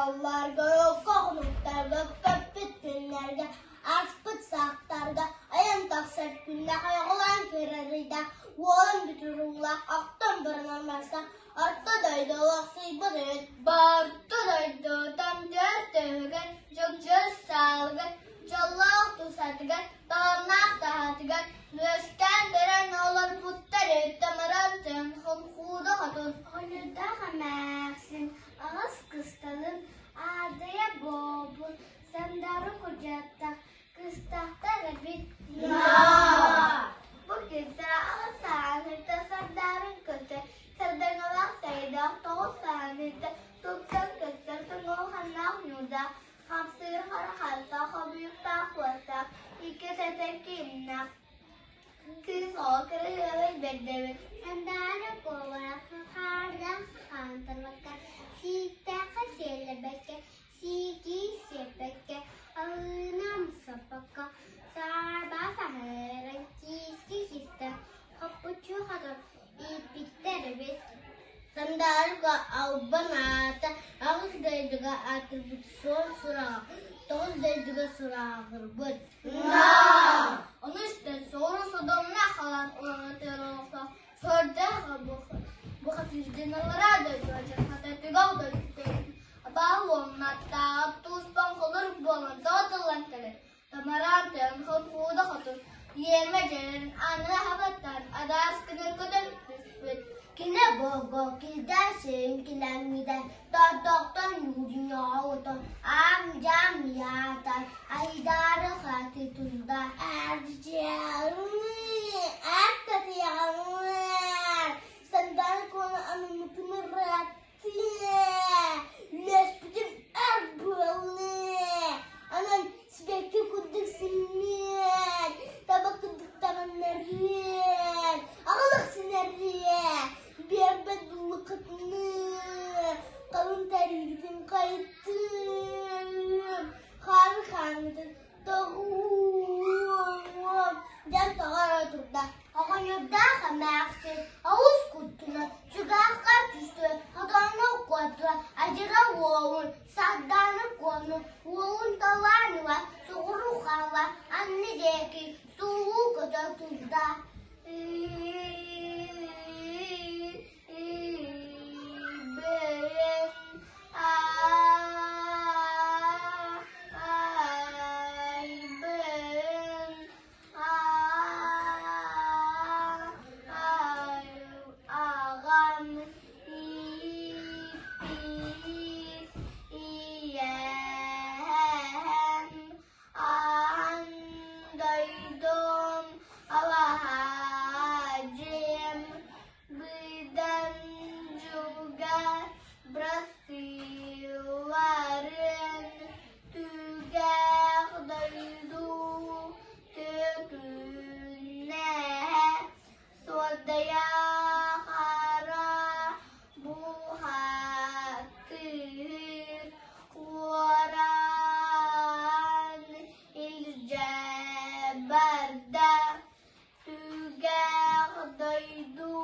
дьоллорго, хонуктарга, көппүт күннэргэ, ааспыт саахтарга, айан тахсар күннэх айаҕалаан кыырар ыйдаах, уолан бүтүрүүлээх, охтон баранар марса, орто дойду олохсуйбут үт, Барты дойду тамдьар төһүгэр, дьөгдьөр саалыгар, дьоллоох тусатыгар, таланнаах таһаатыгар, үөскээн төрөөн олорбуттар үт, тамаран хонхууда хотун. Оҕонньордоох эмээхсин аҕыс кысталын, аадайа буолбут, сандары кудьаттах, кыстахтар эбит. Бу киһи аҕыс сааныта сардарын көтөр, сардаҥалаах сайдаах тоҕус сааныта тупсан көстөр тоҥолханнаах ньуурдаах, хамсыыр хара харахтаах, хобуйуктаах уостаах, икки тэтэр киимнээх, кыыс оҕо кырыһыабай бэрдэбит. Сандаара куолаахха хаардаах хаантарбакка, сииктээххэ сиэллэрбэккэ, сиикии сиэппэккэ, алыына амсаппакка, саарбаа саһыаран киискэ кистэн, хоппуччу хотон ииппиттэр эбит. Сандаарга албан аата аҕыс дойдуга аатырбыт суон сураҕа тоҕус дойдуга сурааҕырбыт. Ону истэн соҕуруу содомноох халаан улахан олохтоох сордоох бухатыырдыналара дойду дьархата түгэх дойду абааһы уоннаттааҕа туспан холорук буолан тоҕо тыллан кэлэр Тамараан тойон хонхууда хотун иэмэ дьэрин аны хабаттан адаас гынан көтөн түспүт. Кини бого килдэ син килэҥҥитэ тордохтон ньуудьуҥоҕутун аам-дьаам яатар айдаары хаты тунда Сандал куона анымытымыраттыа Үлэспитим эр буолле Анан сибэкки курдук симмиэн Таба курдук таҥыннарыан Аҕылах синэрриэ Биэрбэт буллуккутуну Халыҥ тэриигитин хайытыам Хаары хааҥҥытын тоҕуом Дьэн тоҕо эрэ турда Оҕонньордоох эмээхсин олус куттанан чугаһка түстэ, хотоҥҥо куотла, адьырҕа уолун, Сардаана Куону уолун талаан ыла, соҕуруу хаалла, анны диэки суулуу көтө турда. Аҕам ииппит ийэм аан дойдум алаһа дьиэм быдан дьылга бырастыыларын түгэх дойду төкүнэһэ суодайа хара бухатыыр уоран илдьэ барда түгэх дойду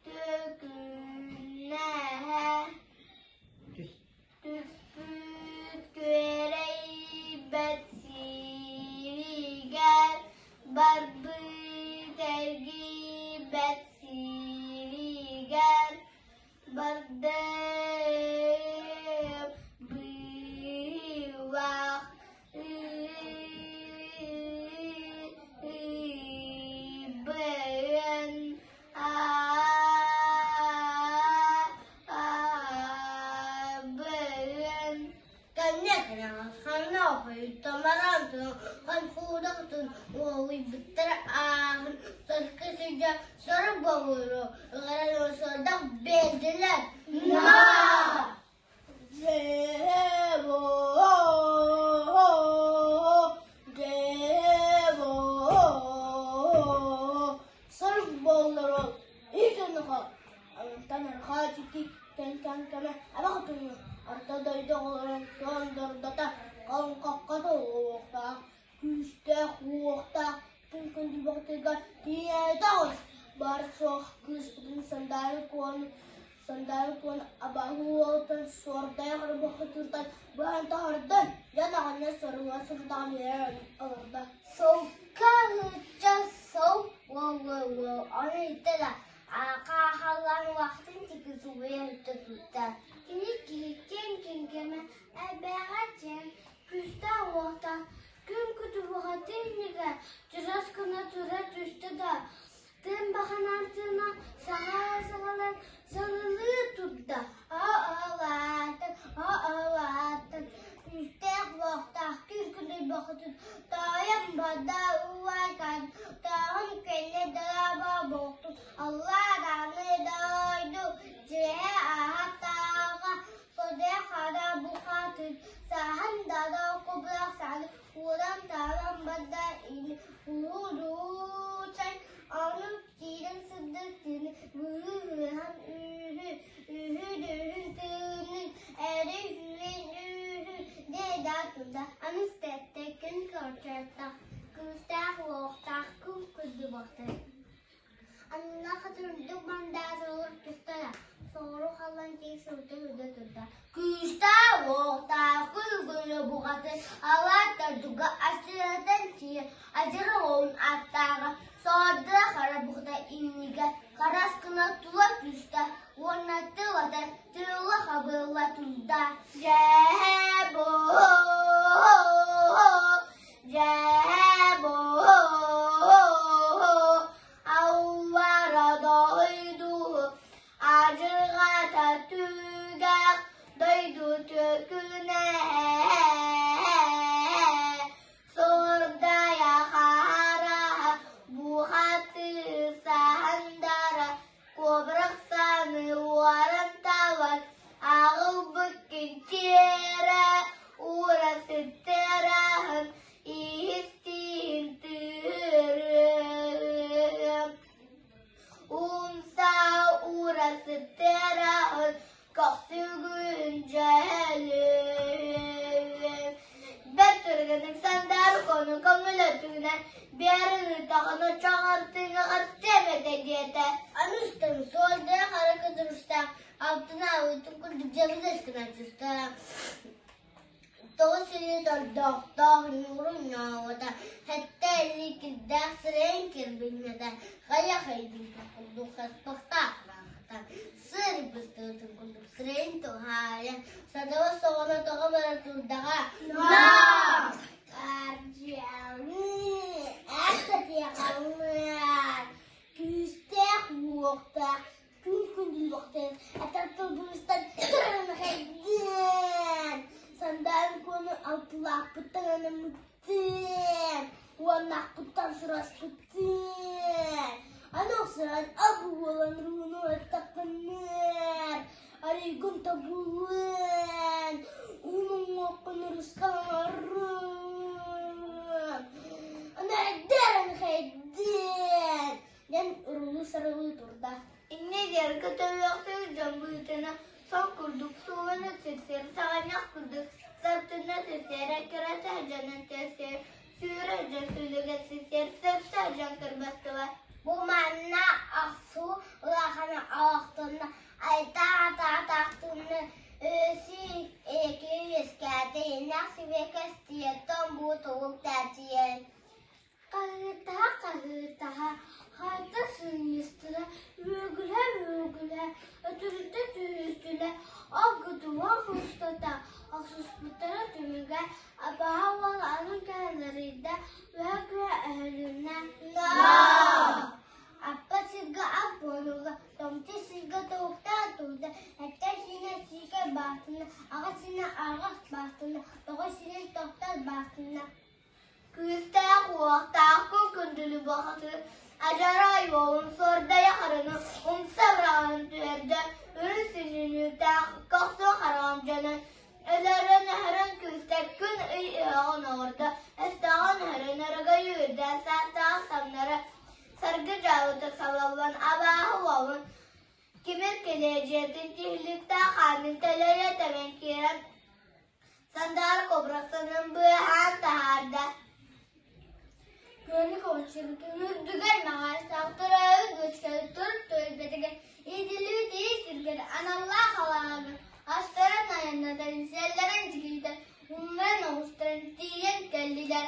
төкүнэһэ Түспүт күөрэйбэт сиригэр, барбыт эргийбэт сиригэр, бардым быылах ыйбын Уолуйбуттара ааһын сорукка сылдьан сорук боҕууру ыҥыран сордох биэрдилэр. Сорuk буоллар итинха Онтон арҕаа диэки кэҥкэҥкэмэ эбэх отону орто дойду оҕолорун суон дордото хоҥхоххо туруохтаах, күүстээх уохтаах күн күндүбэҕитигэр тиийэ оҕус, баар суох кыыспытын Сандаара Куону. Сандаарык уон абааһы уолуттан суордайа харбахытыыртан быһан таһырдан, дьон аҕынньа соругар сырдаҕын үөрэн олордо. Солка ыһычча сол уол уол ону иттэ да хаахаллаан улаахтын тики субуйа иһиттэ тутта. Кини киһиттэн киҥкэмэ элбэҕэ диэн күүстээх уохтаах күн кутурҕатын иннигэр чурас гына тура түстэ да Тыын баҕанан тыынан саҕалаан сылылыы турда. О-о-лаатын, о-о-лаатын, күүстээх-уохтаах күүркүнүй бохутун тоойом бада уайкан, тооһум кэннэ дылаба буолтун, аллаа даҕаны дойду, дьиэһэ ааһа тааҕа, содуйа хара бухатын, сааһын дада кубулах сааны ууран таалан барда ини Улуу-чай ону киирэн сырдык тыыны быыһыһан үүһү, үһү-дүһүн тыынын, эрий-үөн үүһү диэдэ турда. Аны истэттэ күн көрчөөттөх, күүстээх-уохтаах күн курдубахтар. Анна хатырдык мандаарылар түстэ соҕуруу халлан тиий сылта үрдэ турда. Күүстээх-уохтаах күлгүнү бухатын алаат дойдуга астыратан тиийэ адьыры уолун ааттааҕа соордура хара бухата иннигэ харас гына тула түстэ уонна тылата тырылла хабылла турда. Дьэ бу дьэ бу Аллара дойду адьырҕата түгэх дойду төкүнэ Сордайа хара бухатыы саһандара кобрахсаны уоран талан аҕылбыккын тиэрэ уура сыттыраһын Иһистиин тыырыам, умса уура сыттыраһын, көхсүгүн дьэһэлиэм. Бэрт түргэнник сандаар кону көҥүл өттүгүнэн биэрин ыытаҕын оччоҕор тыҥаҕар тиэмэтэ диэтэ. Аны устан суолдара хара кытырыстаах алтын аабытын курдук дьабыгас гынан түстэ. Тоҕус илии тордохтоох ньуурун ньооҕута, сэттэ илии кирдээх сирэйин кирбиҥнэтэ, хайа хайдыыта курдук хаспахтаах лаахата, сыр быстыбытын курдук сирэйин туһаайан, садава соҕоно тоҕо бара турдаҕа Күүстээх уохтаах күн күндүлүөхтэн атар тылбыыстан тырынахайдыан сандаан куону алтылаахпыттан анаммыттыан уоннаахпыттан сураспыттыан аны охсуһан абы буолан рууну аттаххыныар арыйгын тобулуон уун уҥуоххун урусхан оҥоруон аны эрдэрэн хайдыан диэн урулуу-сарылыы турда. Инньэ диэргэ төрүөхтүүр дьон быһыытынан сон курдук суулана түсэр, саҕынньах курдук сартына түсэр, эккирэтэ дьонун түсэр, сүүрэ дьон сүлүгэ сисэр, сырса дьон кырбастыбат. Бу манна охсуу улахан олохтонно, айтаах-атаахтыынна өсүү эки үөскээтэ, иннэх сибиэкэс тиэртон бу тугул тээчийэн Хаһыытаһа-хаһыытаһа, хайта сынньыстыра, үөгүлэһэ-үөгүлэһэ, өтөрүтэ түһүстүлэр, ол гытыгар устата охсуспуттара түмүгэ абаһа уол аны кэлэрийдэ, үһэ-күһэ өһүлүннэ Аппа сиргэ ап буолуга, томту сиргэ тобуктаан турда, эттэ сиинэ сиикэй баастына, аҕа сиинэ аҕас баастына, тоҕо сиинэ тохтор баастына Күүстээх-уохтаах күн күндүлү бухатыыр адьарай уолун суордайа харыны умса быраҕан түһэрдэ, үрүҥ сүнньүнүүттээх көхсүн хараҕын дьонун өлөрөн-өһөрөн күүстэ күн ый ыһыаҕын оҥордо, өстөөҕүн өһөрөн өрөгөй үүрдэ, саастаах самнара саргы дьаалыта салаллан абааһы уолун тимир кэлиэдьийэтин тиһиликтээх хаанын төлөрө тэбэн киирэн Сандаар кобрасанын быыһаан таһаарда. Күөнү көҕүччүбүтүн үрдүгэр маҕаастаах төрөөбүт үөскээбит төрүт түөлбэтигэр иитиллибит ийэ сиргэр аналлаах алааһыгар астарын айаннатан, сиэллэрин дьигиһитэн, умнан оҕустаран тиийэн кэллилэр.